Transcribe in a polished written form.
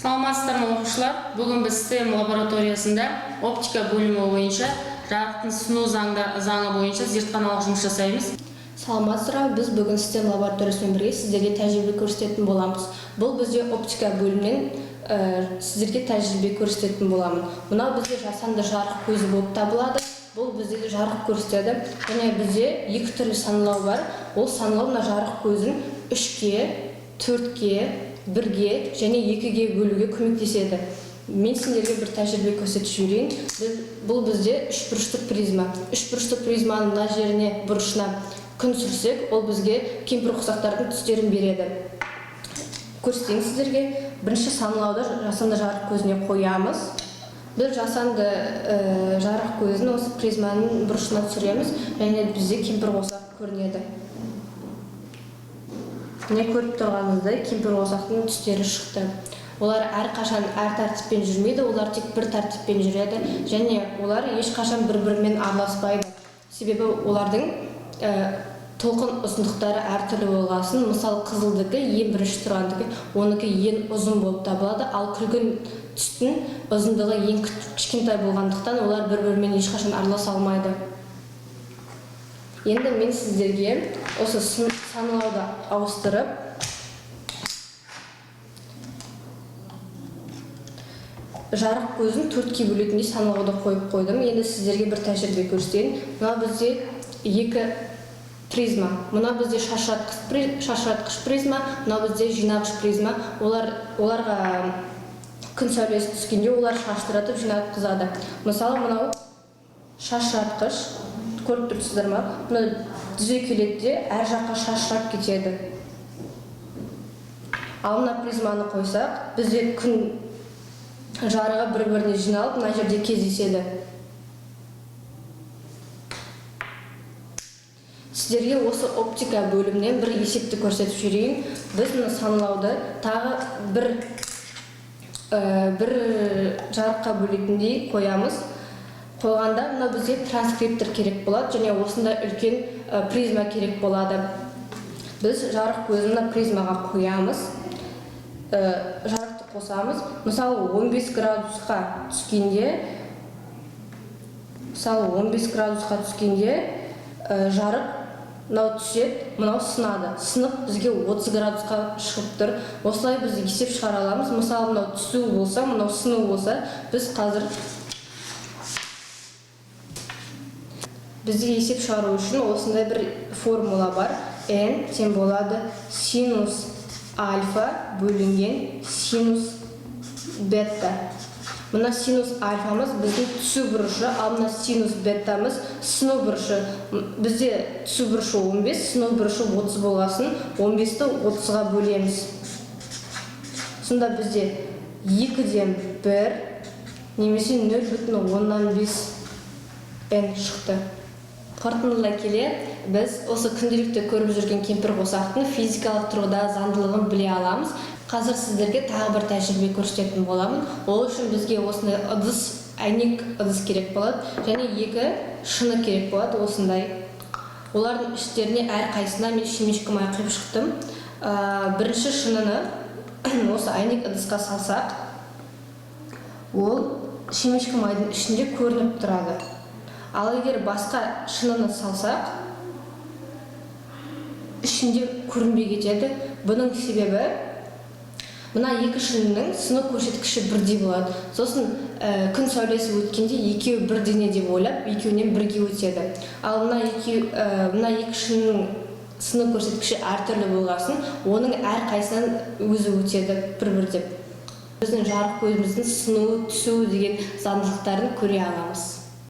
Саламатсыздар ма, оқушылар? Бүгін біз STEM лабораториясында оптика бөлімі бойынша жарықтың сыну заңы бойынша зертханалық жұмыс жасаймыз. Саламатсыздар ма? Біз бүгін STEM лабораториясымен бірге сіздерге тәжірибе көрсететін боламыз. Бұл бізде оптика бөлімінен сіздерге тәжірибе көрсететін боламын. Мынау бізде жасанды жарық көзі болып табылады. Бұл бізде жарық көрсетеді. Және бізде екі түрлі санлау бар. Ол санлау мына жарық көзін 3-ке, 4-ке, 1-ге және 2-ге бөлуге көмектеседі. Мен сендерге бір тәжірибе көрсетіп жіберейін. Бұл бізде үшбұрышты призма. Үшбұрышты призманың мына жеріне, бұрышына күн түсірсек, ол бізге кемпірқосақтардың түстерін береді. Көрсетейін сіздерге. Бірінші санлауды жасанды жарық көзіне қоямыз. Біз жасанды жарық көзін осы призманың бұрышына түсіреміз және бізде кемпірқосақ көрінеді. Міне, көріп тұрғаныңыздай, кемпірқосақтың түстері шықты. Олар әрқашан әр тәртіппен жүрмейді, олар тек бір тәртіппен жүреді және олар ешқашан бір-бірімен араласпайды. Себебі олардың толқын ұзындықтары әртүрлі болғасын, мысалы, қызылдікі ең бірінші тұрғандікі, оныкі ең ұзын болып табылады, ал күлгін түстің ұзындығы ең кішкентай болғандықтан олар бір-бірімен ешқашан араласа алмайды. Енді мен сіздерге осы санлауды ауыстырып, жарық көзін 4-ке бөлетіндей санлауды қойып қойдым. Енді сіздерге бір тәжірибе көрсетейін. Мына бізде екі призма. Мына бізде шашыратқыш призма, мына бізде жинағыш призма. Оларға күн сәулесі түскенде олар шашыратып жинатқызады. Мысалы, мынау шашыратқыш, көріп тұрсыздар ма? Мына түзе келеді де әр жаққа шашырап кетеді. Ал мына призманы қойсақ, бізде күн жарығы бір-біріне жиналып, мына жерде кездеседі. Сіздерге осы оптика бөлімінен бір есепті көрсетіп жіберейін. Біз мына санлауды тағы бір жарыққа бөлетіндей қоямыз. Қойғанда мына бізге транскриптор керек болады және осындай үлкен призма керек болады. Біз жарық көзін мына призмаға қоямыз, жарықты қосамыз. Мысалы, 15 градусқа түскенде, мысалы, 15 градусқа түскенде, жарық мынау түседі, мынау сынады. Сынып бізге 30 градусқа шығып тұр. Осылай біз есеп шығара аламыз. Мысалы, мынау түсу болса, мынау сыну болса, біз қазір бізде есеп шығару үшін осындай бір формула бар. N тең болады синус альфа бөлінген синус бета. Мына синус альфамыз біздің түсу бұрышы, ал мына синус бетамыз сыну бұрышы. Бізде түсу бұрышы 15, сыну бұрышы 30 болғасын 15-ті 30-ға бөлеміз. Сонда бізде екіден бір немесе нөл бүтін оннан бес n шықты. Қорытындылай келе, біз осы күнделікті көріп жүрген кемпірқосақтың физикалық тұрғыда заңдылығын біле аламыз. Қазір сіздерге тағы бір тәжірибе көрсететін боламын. Ол үшін бізге осындай ыдыс, әйнек ыдыс керек болады және екі шыны керек болады осындай. Олардың іштеріне әрқайсысына мен шемешкі май құйып шықтым. Бірінші шыныны осы әйнек ыдысқа салсақ, ол шемешкі майдың ішінде көрініп тұрады. Ал егер басқа шыныны салсақ, ішінде көрінбей кетеді. Бұның себебі мына екі шынының сыну көрсеткіші бірдей болады. Сосын күн сәулесі өткенде екеуі бір дене деп ойлап, екеуінен бірге өтеді. Ал мына екі шынының сыну көрсеткіші әртүрлі болғасын, оның әрқайсысынан өзі өтеді бір-бір деп. Біздің жарық көзіміздің сынуы, түсуі деген заңдылықтарын көре аламыз.